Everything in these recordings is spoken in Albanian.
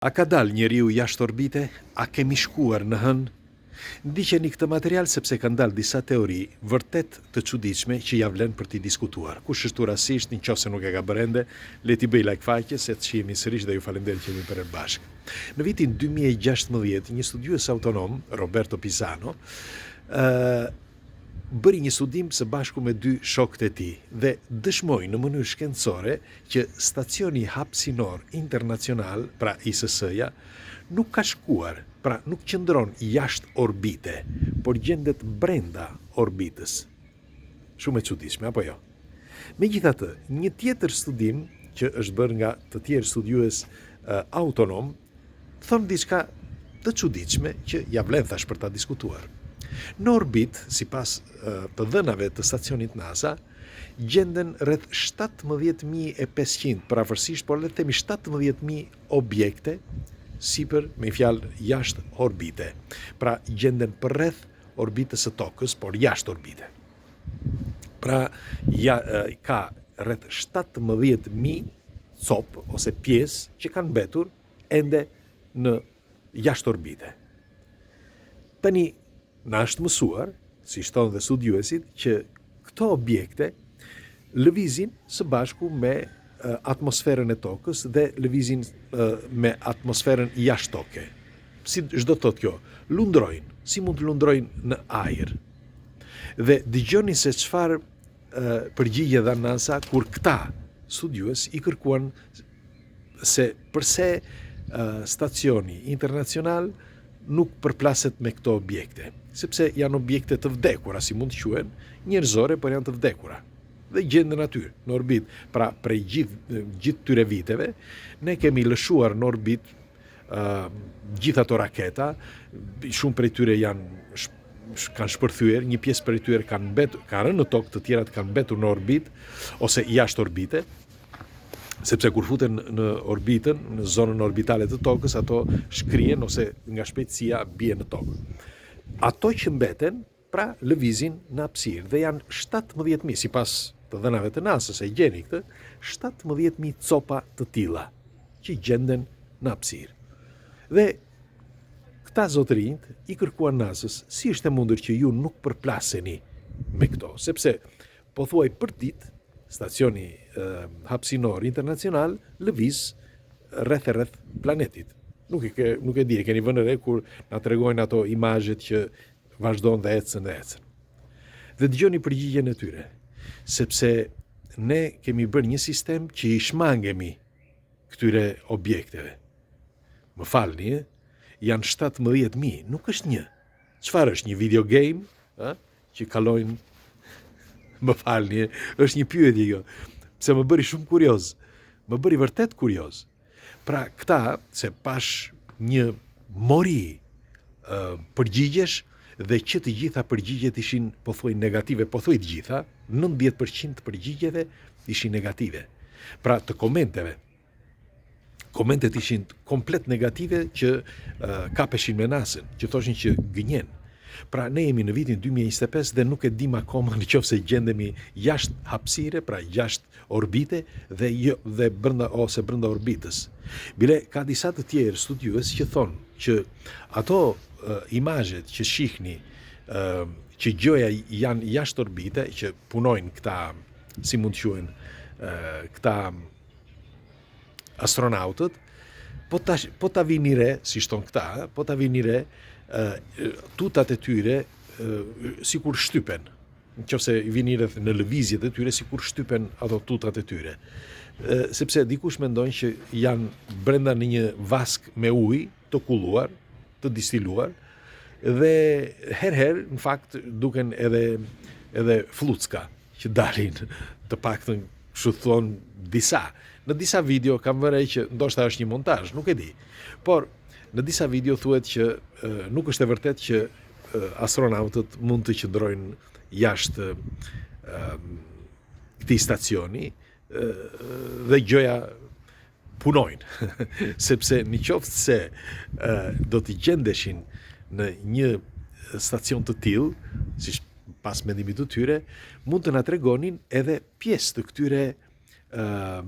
A ka dalë njeriu jashtë orbite? A kemi shkuar në Hënë? Ndiqeni këtë material sepse kanë dalë disa teori vërtet të çuditshme që ia vlen për t'i diskutuar. Kush është rastësisht, në qoftë se nuk e ka bërë ende, le t'i bëjë like faqes e të shihemi sërish dhe ju faleminderit që jemi përherë bashkë. Në vitin 2016, një studiues autonom, Roberto Pisano, ë bëri një studim së bashku me dy shokët e tij dhe dëshmoi në mënyrë shkencore që Stacioni Hapësinor Internacional, pra ISS-ja, nuk ka shkuar, pra nuk qëndron jashtë orbite, por gjendet brenda orbitës. Shumë e çuditshme, apo jo? Megjithatë, një tjetër studim që është bërë nga të tjerë studiues autonomë, thonë diçka të çuditshme që ia vlen thashë për ta diskutuar. Në orbitë, sipas të dhënave të stacionit NASA, gjenden rreth 17.500, përafërsisht, por le të themi 17.000 objekte sipër, me fjalë, jashtë orbite. Pra, gjenden përreth orbitës së Tokës, por jashtë orbite. Pra, ja, ka rreth 17.000 copë ose pjesë që kanë mbetur ende në jashtë orbite. Tani, na është mësuar, siç thonë dhe studiuesit, që këto objekte lëvizin së bashku me atmosferën e tokës dhe lëvizin me atmosferën jashtë toke. Si ç'do të thotë kjo? Lundrojnë, si mund të lundrojnë në ajër. Dhe dëgjoni se çfarë përgjigje dha NASA kur këta studiues i kërkuan se përse stacioni internacional nuk përplaset me këto objekte, sepse janë objekte të vdekura, si mund të quhen, njerëzore, por janë të vdekura dhe gjenden aty në orbitë. Pra, prej gjithë gjithë këtyre viteve ne kemi lëshuar në orbitë uh, gjithë ato raketa, shumë prej tyre janë kanë shpërthyer, një pjesë prej tyre kanë mbetur, kanë rënë në tokë, të tjerat kanë mbetur në orbitë ose jashtë orbite, sepse kur futen në orbitën, në zonën orbitale të tokës, ato shkrihen ose nga shpejtësia bien në tokë. Ato që mbeten, pra lëvizin në hapësirë dhe janë 17.000, sipas të dhënave të NASA-s, e gjeni këtë, 17.000 copa të tilla që gjenden në hapësirë. Dhe këta zotërinjtë i kërkuan NASA-s si është e mundur që ju nuk përplaseni me këto, sepse pothuaj për ditë stacioni hapësinor internacional lëviz rreth e rreth planetit. Nuk e, ke, nuk e di, e keni vënë re kur na tregojnë ato imazhet që vazhdon dhe ecën dhe ecën. Dhe dëgjoni përgjigjen e tyre, sepse ne kemi bërë një sistem që i shmangemi këtyre objekteve. Më falni, janë 17.000, nuk është një. Çfarë është një video game, ë? Që kalojnë Më falni, është një pyetje kjo. Pse më bëri shumë kurioz. Më bëri vërtet kurioz. Pra, këta, se pashë një mori uh, përgjigjesh dhe që të gjitha përgjigjet ishin pothuaj negative, pothuaj të gjitha, 90% të përgjigjeve ishin negative. Pra, të komenteve, komentet ishin komplet negative që uh, kapeshin me NASA-n, që thoshin që gënjen. Pra ne jemi në vitin 2025 dhe nuk e dim akoma në qoftë se gjendemi jashtë hapësire, pra jashtë orbite dhe jo dhe brenda ose brenda orbitës. Bile ka disa të tjerë studiues që thonë që ato uh, imazhet që shihni uh, që gjoja janë jashtë orbite, që punojnë këta si mund të quhen uh, këta astronautët, po ta po ta vini re, siç thonë këta, po ta vini re, tutat e tyre sikur shtypen. Në qoftë se i vini re në lëvizjet e tyre sikur shtypen ato tutat e tyre. Sepse dikush mendon që janë brenda në një vaskë me ujë të kulluar, të distiluar dhe herë herë në fakt duken edhe edhe fllucka që dalin të paktën kështu thonë disa. Në disa video kam vënë re që ndoshta është një montazh, nuk e di. Por në disa video thuhet që e, nuk është e vërtetë që e, astronautët mund të qëndrojnë jashtë e, këtij stacioni e, dhe gjoja punojnë, sepse në qoftë se e, do të gjendeshin në një stacion të tillë, sipas mendimit të tyre, mund të na tregonin edhe pjesë të këtyre uh,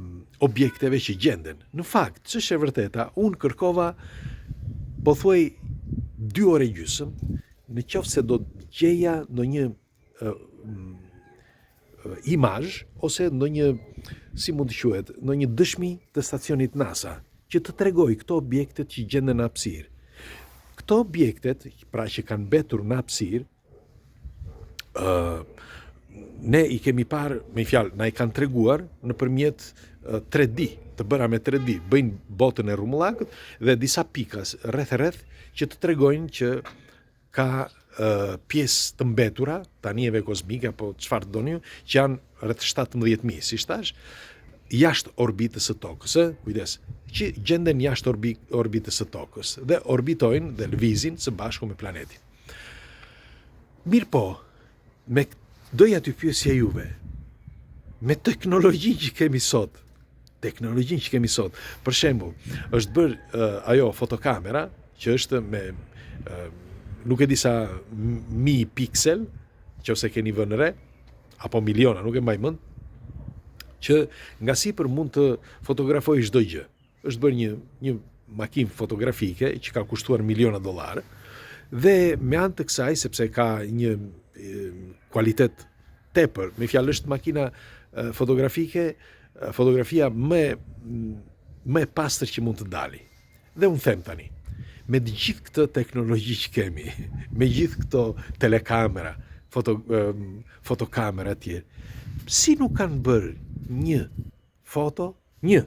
objekteve që gjenden. Në fakt, ç'është e vërteta, unë kërkova pothuaj dy orë e gjysmë, në qoftë se do të gjeja ndonjë uh, imazh ose ndonjë si mund të quhet, ndonjë dëshmi të stacionit NASA që të tregojë këto objektet që gjenden në hapësirë. Këto objektet, pra që kanë mbetur në hapësirë, ë uh, ne i kemi parë, me një fjalë, na i kanë treguar nëpërmjet 3D, të bëra me 3D, bëjnë botën e rrumullakët dhe disa pika rreth rreth që të tregojnë që ka pjesë të mbetura të anijeve kozmike apo çfarë të doni ju, që janë rreth 17000, siç thashë, jashtë orbitës së Tokës, ë, kujdes, që gjenden jashtë orbi, orbitës së Tokës dhe orbitojnë dhe lëvizin së bashku me planetin. Mirëpo, me doja t'ju pyesja juve, me teknologjinë që kemi sot, teknologjinë që kemi sot, për shembull, është bërë uh, ajo fotokamera që është me uh, nuk e di sa mijë piksel, qoftë se keni vënë re, apo miliona, nuk e mbaj mend, që nga sipër mund të fotografojë çdo gjë. Është bërë një një makinë fotografike që ka kushtuar miliona dollarë dhe me anë të kësaj sepse ka një kualitet tepër, me fjalë është makina fotografike, fotografia më më e pastër që mund të dali. Dhe unë them tani, me të gjithë këtë teknologji që kemi, me gjithë këto telekamera, foto, fotokamera etj. Si nuk kanë bërë një foto, një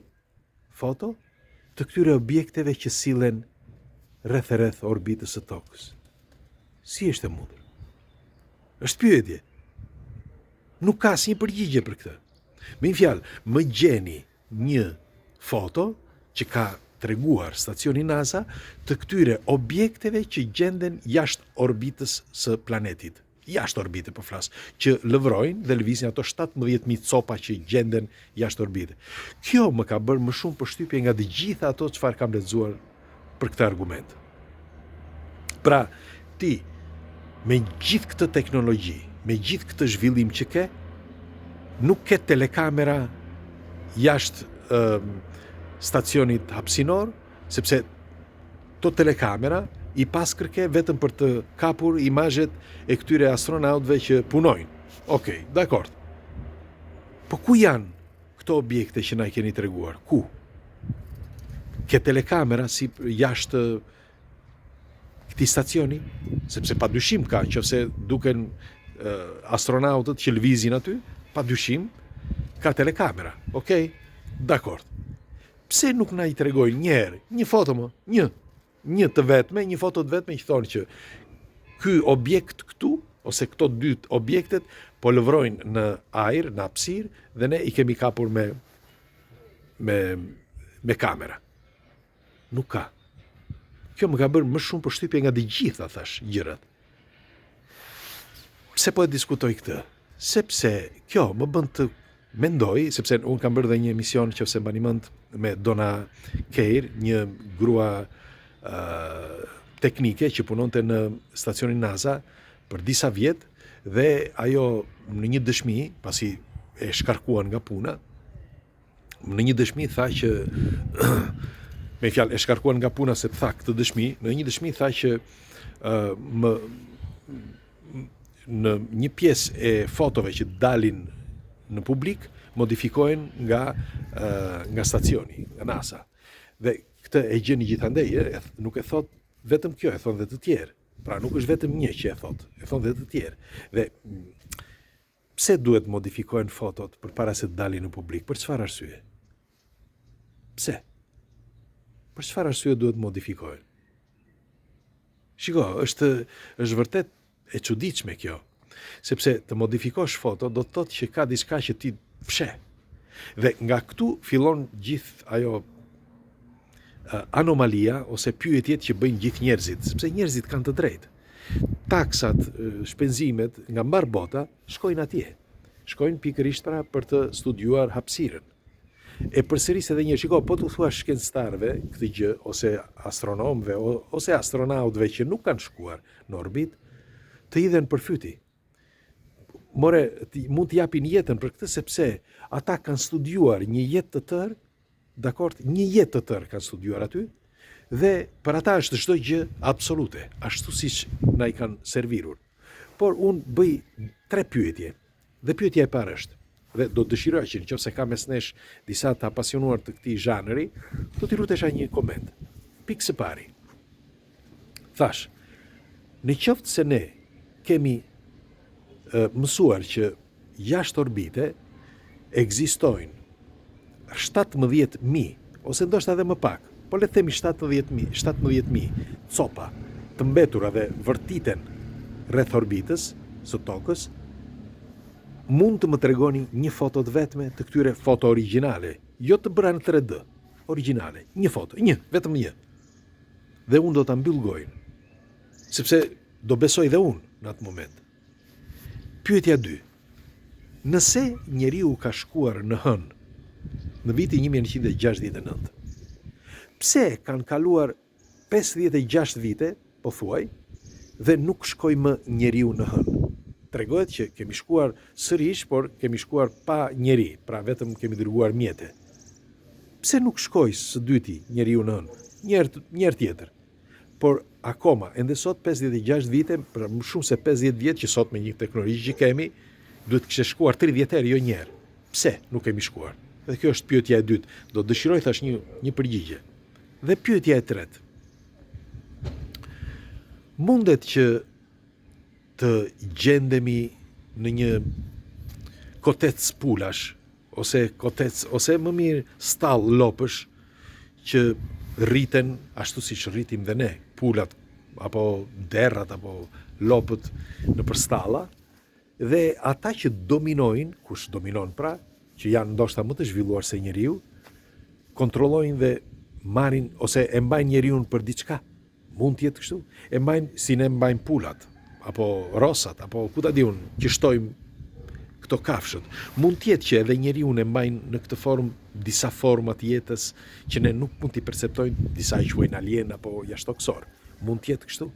foto të këtyre objekteve që sillen rreth e rreth orbitës së Tokës. Si është e mundur? Është pyetje. Nuk ka asnjë përgjigje për këtë. Me një fjalë, më gjeni një foto që ka treguar stacioni NASA të këtyre objekteve që gjenden jashtë orbitës së planetit. Jashtë orbite po flas, që lëvrojnë dhe lëvizin ato 17.000 copa që gjenden jashtë orbite. Kjo më ka bërë më shumë përshtypje nga të gjitha ato çfarë kam lexuar për këtë argument. Pra, ti me gjithë këtë teknologji, me gjithë këtë zhvillim që ke, nuk ke telekamera jashtë uh, stacionit hapësinor, sepse Këto telekamera i paskërke vetëm për të kapur imazhet e këtyre astronautëve që punojnë. Okej, okay, dakord. Po ku janë këto objekte që na i keni treguar? Ku? Ke telekamera si jashtë këtij stacioni? Sepse pa dyshim ka, në qoftë se duken astronautët që lëvizin aty, pa dyshim ka telekamera. Okej, okay, dakord. Pse nuk na i tregojnë një herë, një foto më, një, një të vetme, një foto të vetme që thonë që ky objekt këtu ose këto dy objektet po lëvrojnë në ajër, në hapësirë dhe ne i kemi kapur me me me kamera. Nuk ka. Kjo më ka bërë më shumë përshtypje nga të gjitha thashë gjërat. Pse po e diskutoj këtë? Sepse kjo më bën të mendoj, sepse unë kam bërë dhe një emision qoftë se mbani mend me Donna Keir, një grua uh, teknike që punonte në stacionin NASA për disa vjet dhe ajo në një dëshmi, pasi e shkarkuan nga puna, në një dëshmi tha që me fjalë e shkarkuan nga puna se tha këtë dëshmi, në një dëshmi tha që uh, më në një pjesë e fotove që dalin në publik modifikohen nga uh, nga stacioni, nga NASA. Dhe këtë e gjeni gjithandej, e, nuk e thotë vetëm kjo, e thonë dhe të tjerë. Pra nuk është vetëm një që e thotë, e thonë dhe të tjerë. Dhe Pse duhet modifikohen fotot përpara se të dalin në publik? Për çfarë arsye? Pse? Për çfarë arsye duhet modifikohen? Shiko, është është vërtet e çuditshme kjo. Sepse të modifikosh foto do të thotë që ka diçka që ti fsheh. Dhe nga këtu fillon gjithë ajo anomalia ose pyetjet që bëjnë gjithë njerëzit, sepse njerëzit kanë të drejtë. Taksat, shpenzimet nga mbarë bota shkojnë atje. Shkojnë pikërisht pra për të studiuar hapësirën. E përsëris edhe një, shiko, po t'u thuash shkencëtarëve këtë gjë ose astronomëve ose astronautëve që nuk kanë shkuar në orbitë, të hidhen për fyti. More, ti, mund të japin jetën për këtë sepse ata kanë studiuar një jetë të tërë, dakord, një jetë të tërë kanë studiuar aty dhe për ata është çdo gjë absolute, ashtu siç na i kanë servirur. Por unë bëj tre pyetje. Dhe pyetja e parë është, dhe do të dëshiroja që në qoftë se ka mes nesh disa të apasionuar të këtij zhanri, do t'i lutesha një koment. Pikë së pari. Thashë, në qoftë se ne kemi e, mësuar që jashtë orbite ekzistojnë 17.000 ose ndoshta edhe më pak, po le të themi 70.000, 17.000 copa të mbetura dhe vërtiten rreth orbitës së Tokës, mund të më tregoni një foto të vetme të këtyre foto origjinale, jo të bëra në 3D, origjinale, një foto, një, vetëm një. Dhe unë do ta mbyll gojën, sepse do besoj dhe unë në atë moment. Pyetja 2. Nëse njeriu ka shkuar në hënë në vitin 1969, pse kanë kaluar 56 vite, pothuaj, dhe nuk shkoi më njeriu në hënë? Tregohet që kemi shkuar sërish, por kemi shkuar pa njeri, pra vetëm kemi dërguar mjete. Pse nuk shkoi së dyti njeriu në hënë? Një herë, një herë tjetër. Por akoma, ende sot 56 vite, pra më shumë se 50 vjet që sot me një teknologji që kemi, duhet të kishte shkuar 30 herë, jo një herë. Pse nuk kemi shkuar? Dhe kjo është pyetja e dytë. Do të dëshiroj thash një një përgjigje. Dhe pyetja e tretë. Mundet që të gjendemi në një kotec pulash ose kotec ose më mirë stall lopësh që rriten ashtu siç rritim dhe ne, pulat apo derrat apo lopët nëpër stalla dhe ata që dominojnë, kush dominon pra, që janë ndoshta më të zhvilluar se njeriu, kontrollojnë dhe marrin ose e mbajnë njeriun për diçka. Mund të jetë kështu? E mbajnë si ne mbajmë pulat apo rosat apo ku ta di unë që shtojmë këto kafshët. Mund të jetë që edhe njeriun e mbajnë në këtë formë disa forma të jetës që ne nuk mund t'i perceptojmë, disa i quajnë alien apo jashtëtokësor. Mund të jetë kështu?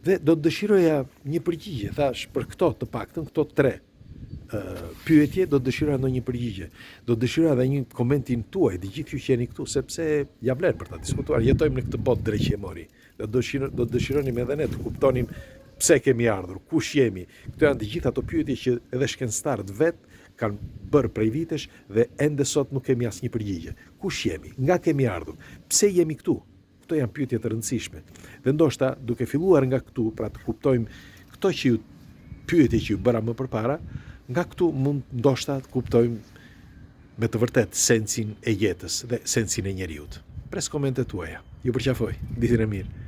Dhe do të dëshiroja një përgjigje, thash, për këto të paktën, këto tre pyetje, do të dëshiroja ndonjë përgjigje. Do të dëshiroja edhe një komentin tuaj, të gjithë ju që jeni këtu, sepse ia vlen për ta diskutuar. Jetojmë në këtë botë dreqi e mori. Do të dëshiro, do të dëshironim edhe ne të kuptonim pse kemi ardhur, kush jemi. Këto janë të gjitha ato pyetje që edhe shkencëtarët vetë kanë bërë prej vitesh dhe ende sot nuk kemi asnjë përgjigje. Kush jemi? Nga kemi ardhur? Pse jemi këtu? Këto janë pyetje të rëndësishme. Dhe ndoshta duke filluar nga këtu, pra të kuptojmë këto që ju pyetje që ju bëra më përpara, nga këtu mund ndoshta të kuptojmë me të vërtetë sensin e jetës dhe sensin e njeriut. Pres komentet tuaja. Ju përqafoj. Ditën e mirë.